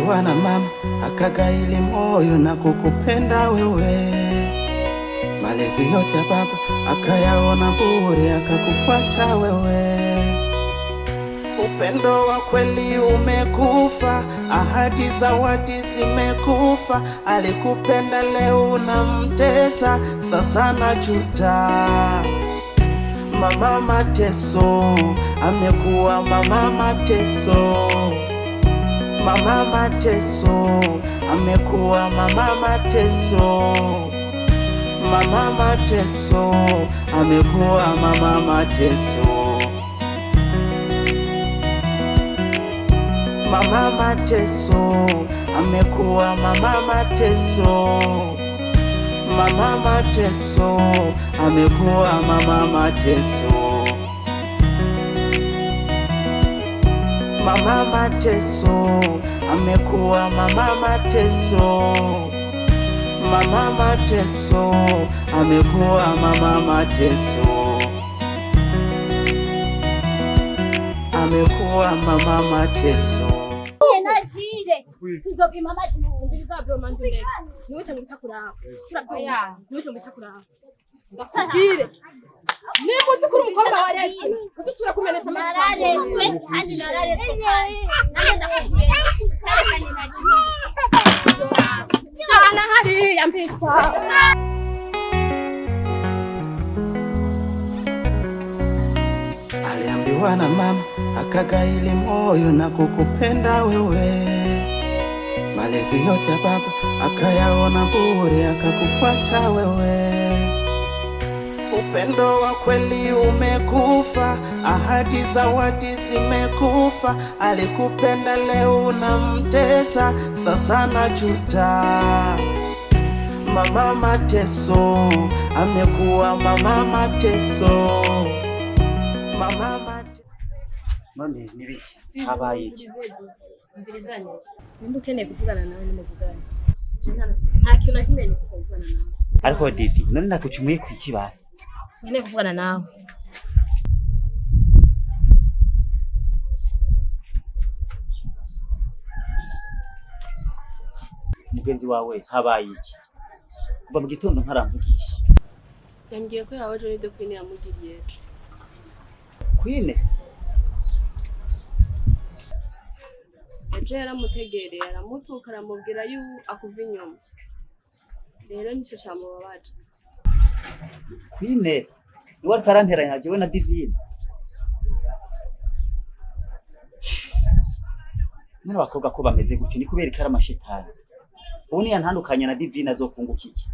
Aliambiwa na mama akagaili moyo na kukupenda wewe. Malezi yote ya baba akayaona bure, akakufuata wewe. Upendo wa kweli umekufa, ahadi zawadi zimekufa. Alikupenda leo unamtesa, sasa najuta. Mama mateso, amekuwa mama mateso. Mama mateso, amekuwa mama mateso. Mama mateso, amekuwa mama mateso. Mama mateso, amekuwa mama mateso. Mama mateso, amekuwa mama mateso. Mama mateso, amekuwa mama mateso. Mama mateso, amekuwa mama mateso. Amekuwa mama mateso. Nashire tuzopima amazi mu Umviriza bro, manzi ndeke niwe ngo bitakuraba, turabyumva, niwe ngo bitakuraba. Ndakubwire, niba uzi ko uri umukobwa wa leta, uzisubira kumenesha amazi. Nararetswe kandi nararetswe kandi nanjye ndakubwiye karekane nashire. Cana hariya mpisa. Aliambiwa na mama akagaili moyo na kukupenda wewe. Malezi yote ya baba akayaona bure, akakufuata wewe. Upendo wa kweli umekufa, ahadi zawadi zimekufa. Alikupenda leo unamtesa, sasa najuta. Mama mateso, amekuwa mama mateso. Mama mateso. None nibiki habaye iki? Umviriza neza, nimba ukeneye kuvugana nawe nimuvugane. Je, nta kintu na kimwe nifuza kuvugana nawe. Ariko Divi, none nakucumuye ku iki basi? Sinkeneye kuvugana nawe. Mugenzi wawe habaye iki kuva mu gitondo ntaramvugisha? Yambwiye ko yawe ejo n'ibyo Queen yamugiriye ejo. Kwine? Ejo yaramutegereye, aramutuka, aramubwira yuko akuva inyuma. Rero nicyo cyamubabaje. Kwine niwe ariko aranteranya jewe na Divine. None abakobwa ko bameze gutyo, ni kubera ko ari amashetani? Ubu niyantandukanya na Divine azokunguka iki?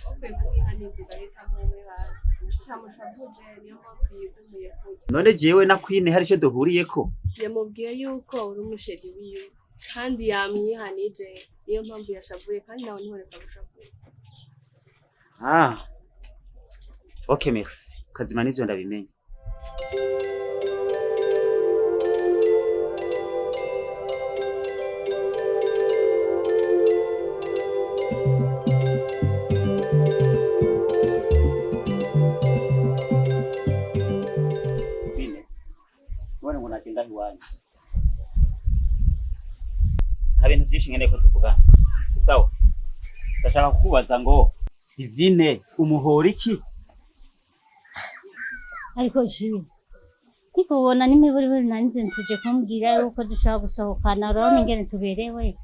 Ukwiye kumwihaniza ugahitamo umwe bazi. Nicyo cyamushavuje, niyo mpamvu yigumiye kurya. None jewe na Kwine hari ico duhuriyeko? Yamubwiye yuko uri umusheri wiwe kandi yamwihanije, niyo mpamvu yashavuye, kandi nawe ntiworeka gushavura. Ah, ok, merci. Kazima n'ivyo ndabimenye. Kwine, none ngo nagenda iwanyu, nta bintu vyinshi nkeneye ko tuvugana, si sawa? Ndashaka kukubaza ngo Divine umuhora iki? Ariko jiwe ndikubona n'imiburiburi nanze ntuje kumbwira yuko dushobora gusohokana. Urabona ingene tuberewe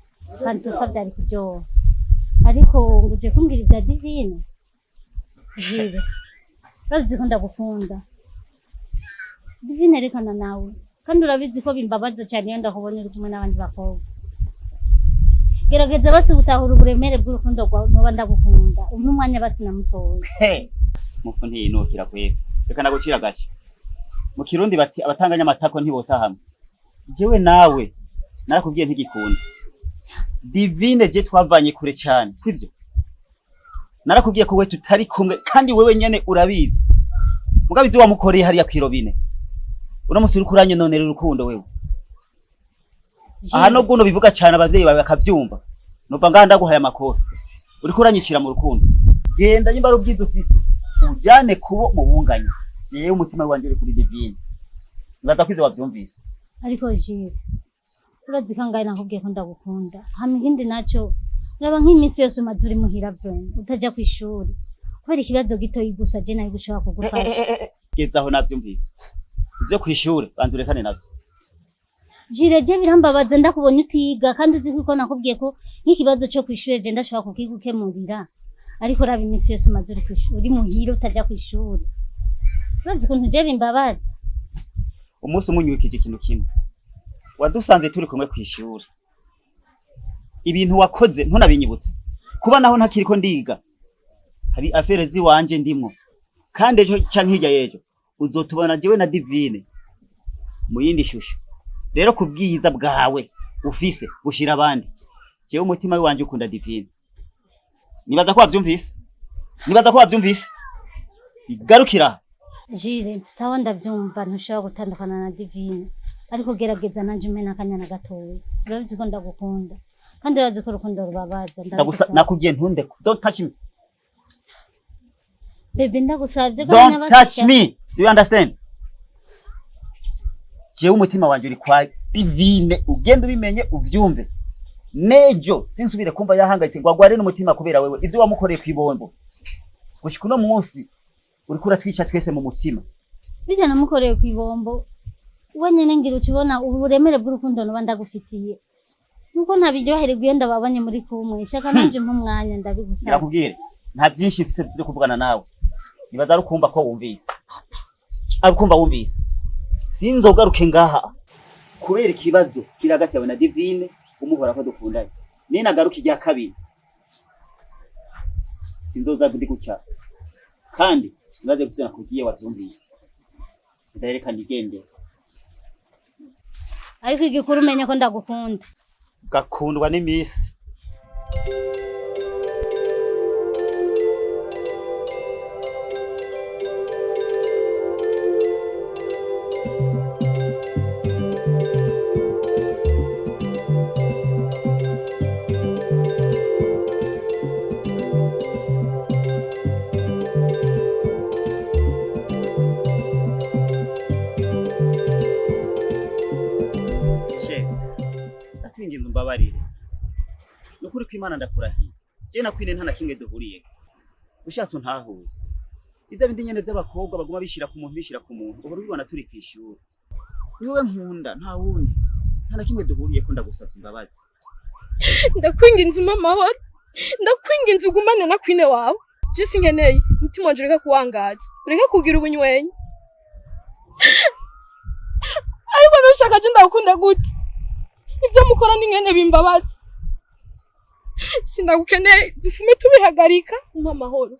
kandi tuko byari kuryoha, ariko ngo uje kumbwira ibya Divine. Jiwe, urabizi ko ndagukunda. Divine rekana nawe, kandi urabizi ko bimbabaza cyane iyo ndakubonye uri kumwe n'abandi bakobwa. Gerageza basi gutahura uburemere bw'urukundo rwawe. Noba ndagukunda, umpe umwanya basi namutoye. He, mupfu ntiyinukira kwepfo. Reka nagucira gace. Mu Kirundi bati abatanganya amatako ntibota hamwe. Jewe nawe narakubwiye ntigikunda. Divine je twavanye kure cyane, sivyo? Narakubwiye ko we tutari kumwe kandi wewe nyene urabizi. Mugabo ivyo wamukoreye hariya kw'irobine, uno musi uriko uranyononera urukundo wewe. Aha nubwo uno bivuga cyane abavyeyi bawe bakavyumva, nova ngaha ndaguhaye amakofi. Uriko uranyicira mu rukundo. Genda, nyimba ari ubwiza ufise ujyane kubo mubunganya. Jewe umutima wanje uri kuri Divine. Nibaza ko ivyo wavyumvise. Ariko Jire, urazi kangahe nakubwiye ko ndagukunda? Hama ikindi naco, uraba nk'iminsi yose umaze uri muhira vraiment utaja kw'ishuri kubera ikibazo gitoyi gusa, je nari gushobora kugufasha. Geza aho, navyumvise. Ivyo kw'ishure banza urekane navyo. Jire, je birambabaza ndakubonye utiga, kandi uzi ko nakubwiye ko nk'ikibazo co kw'ishure je ndashobora kukigukemurira. Ariko uraba iminsi yose umaze uri kw'ishure, uri muhira utaja kw'ishure, urazi ukuntu je bimbabaza? Umunsi umwe unyibukije ikintu kimwe. Wadusanze turi kumwe kw'ishure, ibintu wakoze ntunabinyibutse. Kuba naho ntakiriko ndiga, hari affaires ziwanje ndimwo, kandi ejo canke hirya y'ejo uzotubona jewe na Divine mu yindi shusho. Rero ku bwiza bwawe ufise bushira abandi, jewe umutima wanje ukunda Divine. Nibaza ko wavyumvise, nibaza ko wavyumvise. Igarukira. Jire, sawa, ndavyumva, ntushobora gutandukana na Divine, ariko gerageza nanje umpe n'akanyana gatoya. Urabizi ko ndagukunda, kandi urazi ko urukundo rubabaza. Ndagusa. Ndagusaba. Nakubwiye ntunde, don't touch me. Bébé, ndagusavye. Don't touch me, do you understand? Jewe umutima wanje uri kwa Divine, ugende ubimenye uvyumve. Nejo sinsubire kumva yahangayitse ngo agware n'umutima kubera wewe, ivyo wamukoreye kw'ibombo. Gushika uno munsi uriko uratwica twese mu mutima. Bijya namukoreye kw'ibombo, we nyene ngira ukibona uburemere bw'urukundo noba ndagufitiye, nuko ntabiryohererwa iyo ndababonye muri kumwe. Shaka nanje mpa umwanya, ndabigusaba. Ndakubwire, nta byinshi mfise byo kuvugana nawe. Nibaza ari ukumva ko wumvise, ari ukumva wumvise. Sinzogaruke ngaha kubera ikibazo kiri hagati yawe na Divine umuhora ko dukundanye. Ninagaruka irya kabiri sinzoza ndi gutya, kandi nibaze ko nakubwiye wavyumvise. Ndayerekana igendera. Ariko igikuru umenye ko ndagukunda. Gakundwa n'imisi. Che, ndakwinginze umbabarire. Nukuri ko Imana, ndakurahiye. Je na Queen nta na kimwe duhuriye. Ushatse untahure. Ivyo bindi nyene vy'abakobwa baguma bishira ku muntu, bishira ku muntu. Uhora ubibona turi kw'ishuri. Ni wowe nkunda, nta wundi. Nta na kimwe duhuriye ko, ndagusavye imbabazi. Ndakwinginze umpe amahoro, ndakwinginze ugumane na Queen wawe. Je sinkeneye umutima wanje, ureke kuwangaza, ureke kugira ubunywenyi. Ariko ntushaka je ndagukunda gute? Ivyo mukora ni ngene bimbabaza. Sindagukeneye, dufume tubihagarika, umpe amahoro.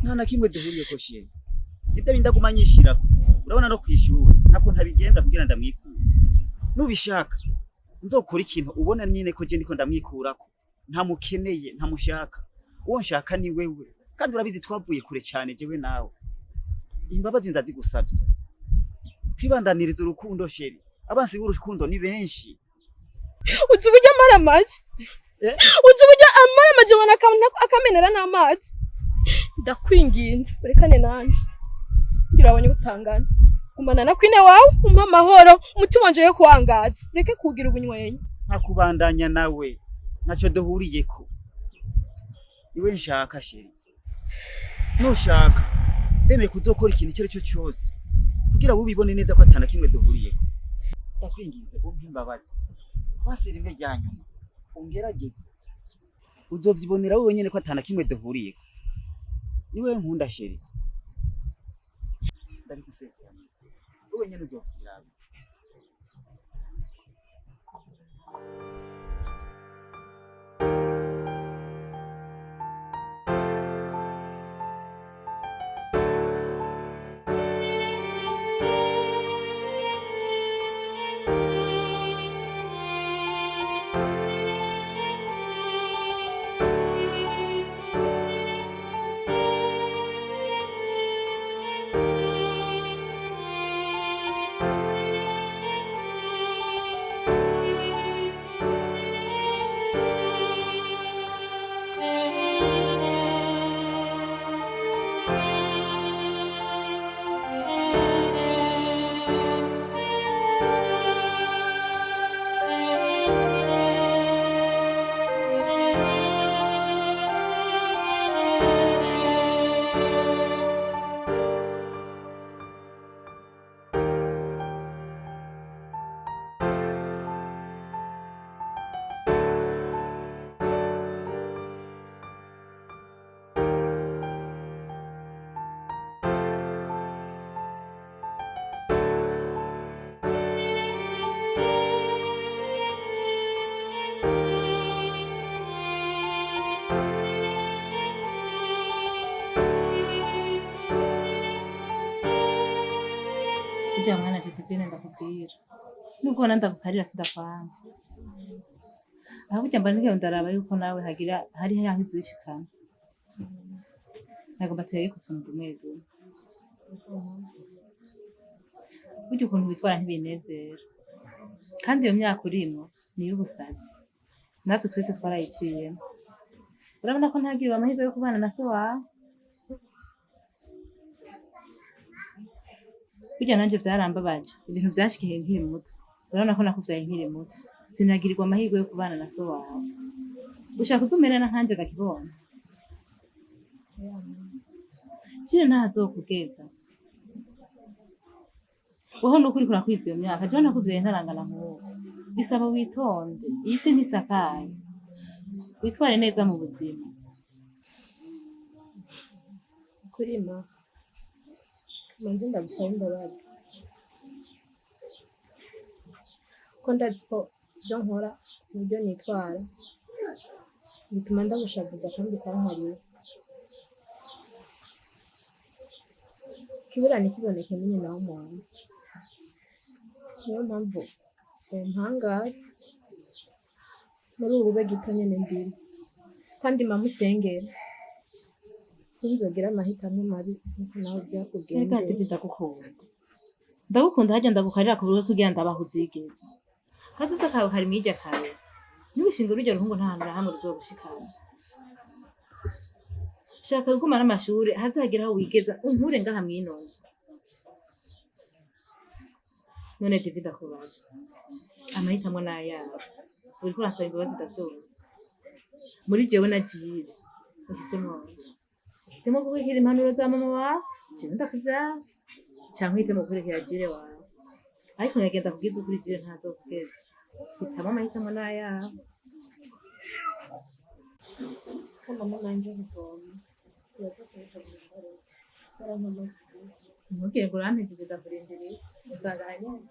Nta na kimwe duhuriye ko, chérie. Ivyo bindi aguma anyishirako. Urabona no kw'ishuri. Ntako ntabigenza kugira ndamwikure. Nubishaka nzokora ikintu ubona nyine ko je ndiko ndamwikurako. Ntamukeneye, ntamushaka. Uwo nshaka ni wewe. Kandi urabizi twavuye kure cyane jewe nawe. Imbabazi ndazigusavye. Twibandaniriza urukundo, chérie. Abansi b'urukundo ni benshi. Uzi uburyo amara amaje? Eh? Uzi uburyo amara amaje? Ubona akamenera n'amazi. Ndakwinginze urekane nanje, ngira wabonye gutangana. Gumana na Queen wawe, umpe amahoro, umutima wanje ureke kuwangaza, ureke kugira ubunywenyi. Ntakubandanya nawe. Ntacyo duhuriyeko. Niwe nshaka, chérie. Nushaka ndemeye kuzokora ikintu icyo ari cyo cyose kugira ubibone neza ko atana kimwe duhuriyeko. Ndakwinginze umpe imbabazi. Basi rimwe rya nyuma ungerageze. Uzovyibonera wowe nyene ko atana kimwe duhuriyeko. Niwe nkunda, chérie. Ndabigusezeranya. Wowe nyene uzovyiraba. Burya mwana je Divine ndakubwira. Nubwo ubona ndagukarira sindakwanga. Aho burya mba ngiye ndaraba yuko nawe hagira hari aho izishikana. Nagomba tuyage ku tuntu dumwe dumwe. Burya ukuntu witwara ntibinezera. Kandi iyo myaka urimo ni iy'ubusazi. Natwe twese twarayiciyemo. Urabona ko ntagiriwe amahirwe yo kubana na so wawe. Burya nanje vyarambabaje. Ibintu vyashikiye nkiri muto. Urabona ko nakuvyaye nkiri muto. Sinagirirwa amahirwe yo kubana na so wawe. Ushaka uzumerana nkanje gakibona. Jire ntazokugeza. Wowe nukuri kurakwiza iyo myaka. Jewe nakuvyaye ntarangana nk'uwo. Bisaba witonde. Iyi si ntisakaye. Witware neza mu buzima. Kurima manze ndagusaba imbabazi ko ndazi ko ibyo nkora uburyo nitwara bituma ndagushavuza kandi ukankarira kibura ntikiboneke ni nyina w'umuntu niyo mpamvu mpangaza muri ubu bube gito nyene ndimo kandi mama usengera sinzogera amahitamo mabi nkuko nawe Reka byakugendeye Divi ndagukunda. Ndagukunda harya ndagukarira ku buryo kugira ndabaho uzigeze. Kazoza kawe kari mwirya kare. Ntiwishinge urujya ruhungu nta hantu na hamwe ruzogushikana. Shaka gukuma n'amashure hazagira aho wigeza unkure ngaha mw'ino nzu. None Divi ndakubaza. Amahitamo ni ayawe. Uriko uransaba imbabazi ndavyumva. Muri jewe na Jire uhisemo nde? Hitemo gukurikira impanuro za mama wawe, jewe ndakuvyara. Canke uhitemo gukurikira Jire wawe. Ariko nkagenda kubwiza ukuri Jire ntazokugeza. Hitamo amahitamo ni ayawe. Ko mama nanje kuvoma uraza kuza gusoreza yarampamaze. Ntugire ngo urampejeje ndakurindiriye. Usanga hanyene.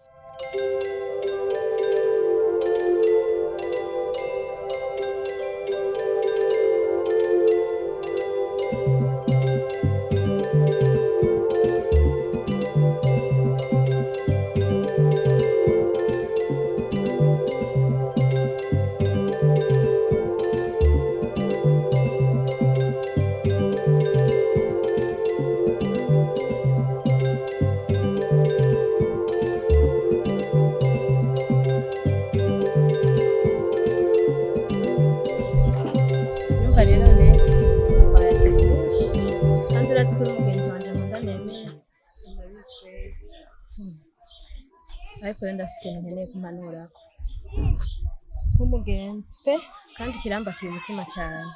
Numva rero neza baratse byinshi kandi urazi ko uri mugenzi wanje nkunda nemera. Ariko rero ndafite ikintu nkeneye kumpanurako nk'umugenzi pe kandi kirambakiye umutima cyane.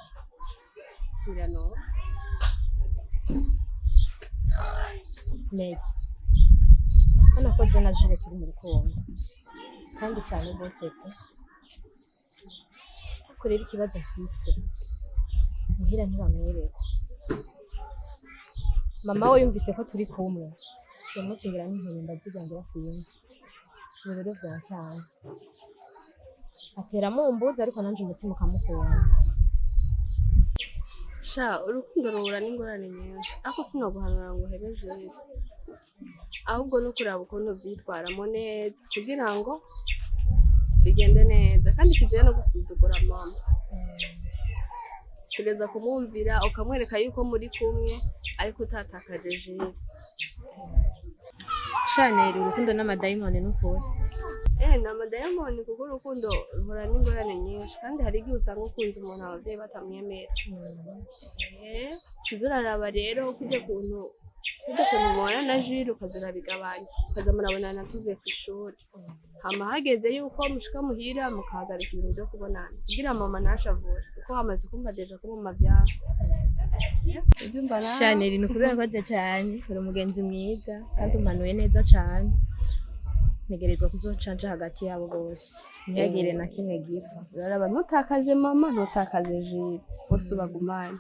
Kirano. Neza hano ko je na Jules turi mu rukundo kandi cyane rwose pe. Ariko rero ikibazo mfise muhira ntibamwereka. Mama we yumvise ko turi kumwe uwo munsi ngira n'inkoni ndaziga ngira sinzi. Ubu rero vyancanze atera mumbuzi ariko nanje umutima ukamukunda. Sha urukundo ruhura n'ingorane nyinshi ariko sinoguhanura ngo uhebe Jure ahubwo no kuraba ukuntu ubyitwaramo neza kugira ngo bigende neza kandi kizira no gusuzugura mama tugeza kumwumvira ukamwereka yuko muri kumwe ariko utatakaje Jure. Shaneri urukundo n'amadayimoni n'ukuri. Eh, ni amadayimoni kuko urukundo ruhura n'ingorane nyinshi kandi hari igihe usanga ukunze umuntu ababyeyi batamwemera. Eh, uza uraraba rero kurya kuntu mubona na Jules ukaza urabigabanya ukaza murabonana tuvuye ku ishuri hama hageze yuko mushika muhira mukahagarika ibintu byo kubonana kugira mama ntashavure kuko hamaze kumva deja ko mama vyara. Ubyumva nawe? Shaneri ni ukuri urakoze cyane uri umugenzi mwiza kandi umanuye neza cyane. Ntegerezwa kuzocanja hagati yabo bose ntihagire na kimwe gipfa. Uraraba ntutakaze mama ntutakaze Jules bose ubagumane.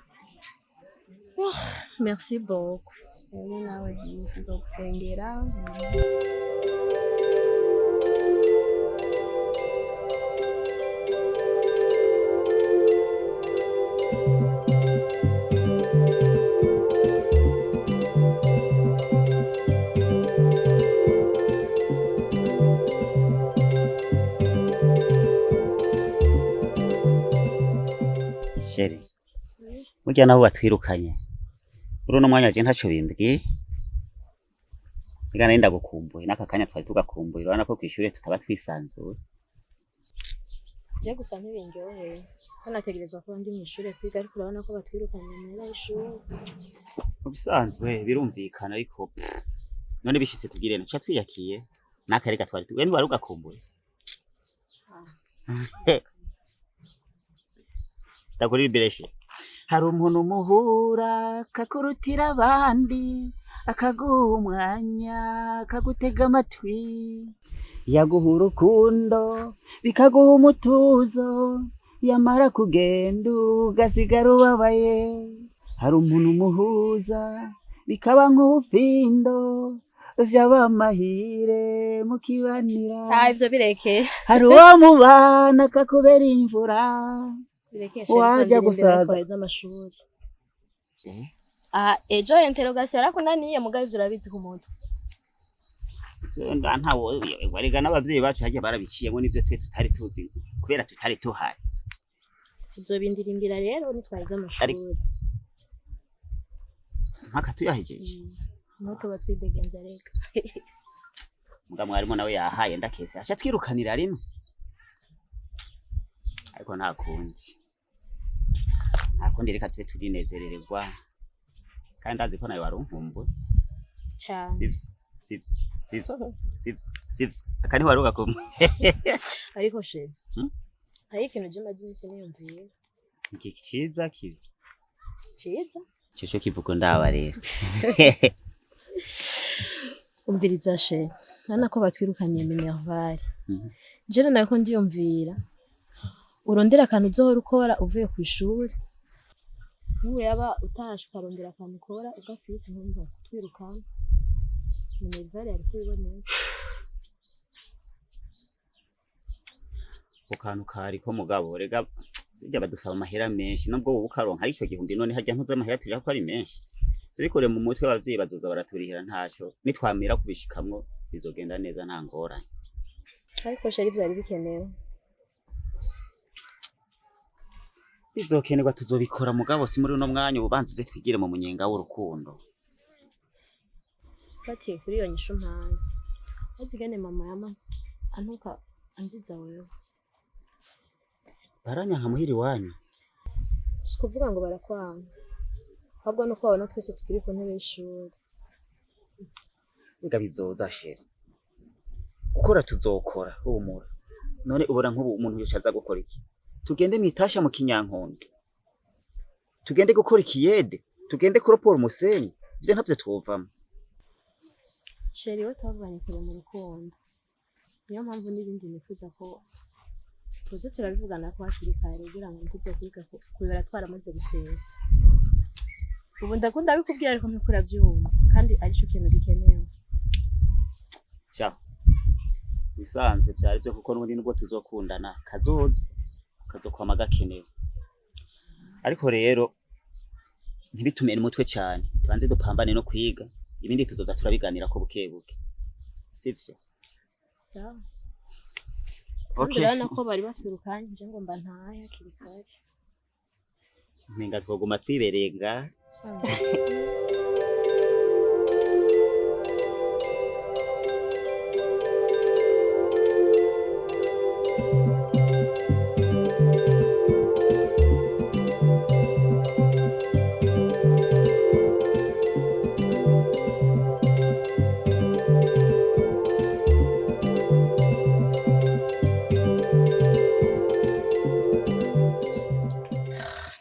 Merci beaucoup. Rero nawe nzogusengera. Chéri, burya naho batwirukanye uri uno mwanya je ntaco bimbwiye. Ega nari ndagukumbuye, n'aka kanya twari tugakumbuye. Urabona ko kw'ishure tutaba twisanzuye. Je gusa ntibindyoheye ko nategerezwa kuba ndi mw'ishure kwiga, ariko urabona ko batwirukanye muhera y'ishure. Mu bisanzwe birumvikana, ariko none bishitse tugire ntuca twiyakiye n'akareka twari we ntiwari ugakumbuye. Ndakurira ibereshe. Hari umuntu umuhura akakurutira abandi, akaguha umwanya, akagutega amatwi, yaguha urukundo bikaguha umutuzo, yamara kugenda ugasigara ubabaye. Hari umuntu umuhuza bikaba nk'ubufindo, vyaba amahire mukibanira. Ah, ivyo bireke. Hari uwo mubana akakubera imvura. Bireke. Waja gusaza. Twaheze amashuri. Ah, ejo interrogation yarakunaniye, mugabo ivyo urabizi ku mutwe. Ntawo warega n'abavyeyi bacu harya barabiciyemo, n'ivyo twe tutari tuzi kubera tutari tuhari. Uzobindirimbira rero nitwaheze amashuri. Mpaka tuyahejeje. Niho tuba twidegemvya reka. Muga mwarimu nawe yahaye ndakese aca twirukanira rimwe, ariko nta kundi, nta kundi, reka tube turinezerererwa. Kandi ndazi ko nawe wari unkumbuye. Cane. Sivyo, sivyo, sivyo, sivyo, sivyo? Aka ntiwari ugakumbuye. Ariko chéri, hariho ikintu je maze imisi niyumvira. Iki ciza kibi? Ciza. Ico co kivugo ndaba rero. Umviriza chéri, urabona ko batwirukaniye minerval. Je nariko ndiyumvira urondera akantu uzohora ukora uvuye kw'ishuri, nk'ubu yaba utashe ukarondera akantu ukora ugafise, nkumva kutwirukana minerval yariko iboneka. Ku kantu kariko mugabo rega burya badusaba amahera menshi, nubwo wowe ukaronka ari ico gihumbi. None harya ntuzi amahera turira ko ari menshi? Tubikure mu mutwe, abavyeyi bazoza baraturihira, ntaco. Nitwamira kubishikamwo bizogenda neza, nta ngorane. Ariko chéri, vyari bikenewe. Bizokenerwa, tuzobikora, mugabo si muri uno mwanya. Ububanza uze twigire mu munyenga w'urukundo. Fatiye kuri iyo nyishu mpaye, wazigane mama yama antuka anziza wewe. Baranyanka muhira iwanyu? Si ukuvuga ngo barakwanga, ahubwo nuko babona twese tukiri ku ntebe y'ishuri. Rega bizoza chéri, gukora tuzokora, humura. None ubona nk'ubu umuntu yoca aza gukora iki? Tugende mwitasha mu Kinyankonge, tugende gukora ikiyede, tugende kuropora umusenyi? Ivyo ntavyo twovamwo. Chéri, we twavanye kure mu rukundo, niyo mpamvu n'ibindi nifuza ko tuze turabivugana ko hakiri kare, kugira ngo ntituzokwiga kubera twaramaze gusesa. Ubu ndakunda bikubwira, ariko ntuko urabyumva kandi arico kintu gikenewe. Sha, bisanzwe vyari vyo, kuko n'ubundi nubwo tuzokundana kazoza kazokwama gakenewe. Ariko rero ntibitumene umutwe cyane, tubanze dupambane no kwiga, ibindi tuzoza turabiganirako buke buke, sivyo? Sawa. Kandi urabona ko bari batwirukanye, nje ngomba ntahe hakiri kare. Mpinga twoguma twibereye ngaha.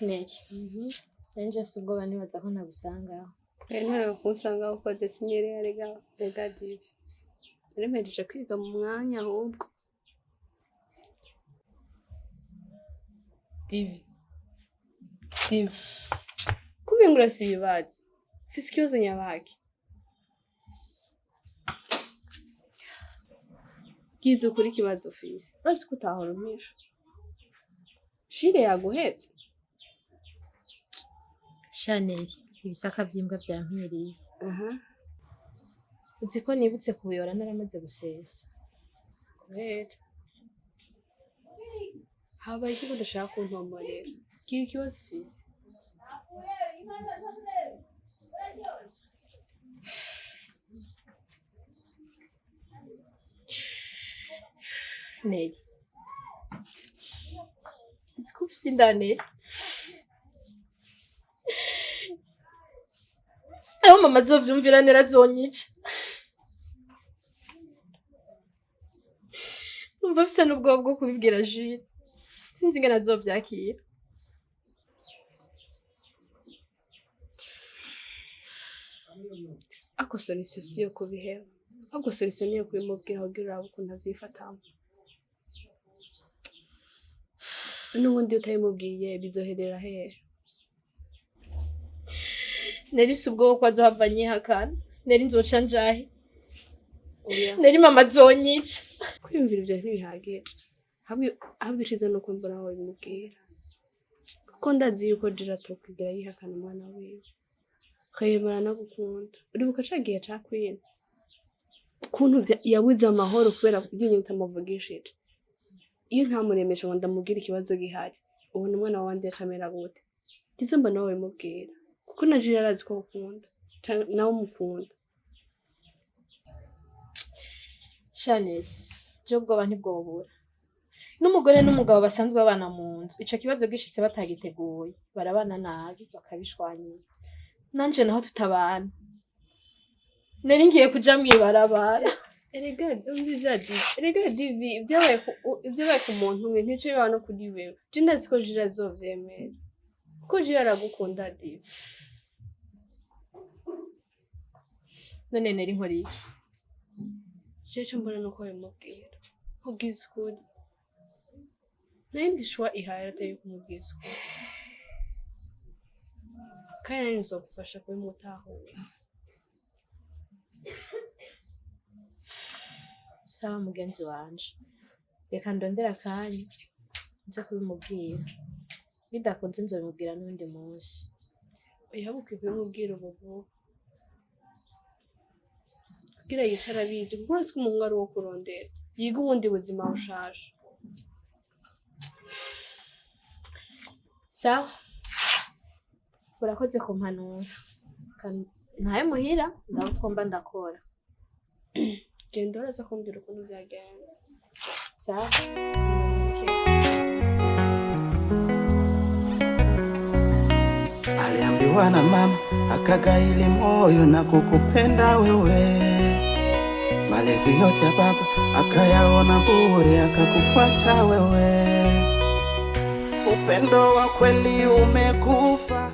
Niki nanje mfise ubwoba, nibaza ko ntagusangaho. Ntoreka kunsanga kuko desinyeri rega rega divi nari mpejeje kwiga mu mwanya ahubwo. Divi, divi, kubingura si ibibazo, mfise ikibazo nyabaki. Bwiza ukuri ikibazo ufise, uretse ko utahora umpisha. Shire yaguhevye? Shaneli, ibisaka vy'imbwa vyampiriye. Aha. Uzi ko nibutse kubiyora naramaze gusesa? Kubera habaye iki ko udashaka kuntomborera? Gira ikibazo ufise. Neri, nzi ko ufise inda Neri. Aho mama azovyumvira Neri azonyica. Numva mfise n'ubwoba bwo kubibwira Jules. Sinzi ingene azovyakira. Ako solution si iyo kubiheba, ahubwo solution niyo kubimubwira kugira urabe ukuntu avyifatamo. N'ubundi iyo utabimubwiye bizoherera hehe? Neri mfise ubwoba ko azohava anyihakana. Neri nzoca njahe? Oya. Neri mama azonyica. Kwiyumvira ivyo ntibihagije, ahubwo iciza nuko mbona aho bimubwira, kuko ndazi yuko Jira atokwigira yihakana umwana wiwe. Rehema aranagukunda. Uribuka ca gihe ca Queen ukuntu yabuze amahoro kubera iryinyo utamuvugishije? Iyo ntamuremesha ngo ndamubwire ikibazo gihari, ubona umwana w'abandi yaca amera gute? Vyiza mbona wowe bimubwira, kuko na Jira arazi ko agukunda, nawe umukunda. Shanel, je ubwoba ntibwobura. N'umugore n'umugabo basanzwe babana mu nzu, ico kibazo gishitse batagiteguye, barabana nabi bakabishwanyira. Nanje naho tutabana. Nari ngiye kuja mw'ibarabara. Erega umviriza Divi, erega Divi, ibyabaye ku muntu umwe ntibice biba no kuri wewe. Je ndazi ko Jira azovyemera, kuko Jira aragukunda Divi. None nari nkora iki? Je ico mbona nuko bimubwira, nkubwiza ukuri. Nta yindi choix ihari atari iyo kumubwiza ukuri, kandi nanje nzogufasha kubimutahuza. Sawa mugenzi wanje. Reka ndondere akanya nze kubimubwira. Bidakunze nzobimubwira n'uwundi munsi. Oya, ukwiye kubimubwira ubu vuba kugira yicare abizi, kuko uretse ko umuhungu ari uwo kurondera yiga ubundi buzima bushasha. Sawa. Urakoze kumpanura. Ntahe muhira ndaho twomba ndakora. Genda uraza kumbwira ukuntu vyagenze. Sawa. Aliambiwa na mama akagaili moyo na kukupenda wewe. Malezi yote ya baba akayaona bure, akakufuata wewe. Upendo wa kweli umekufa.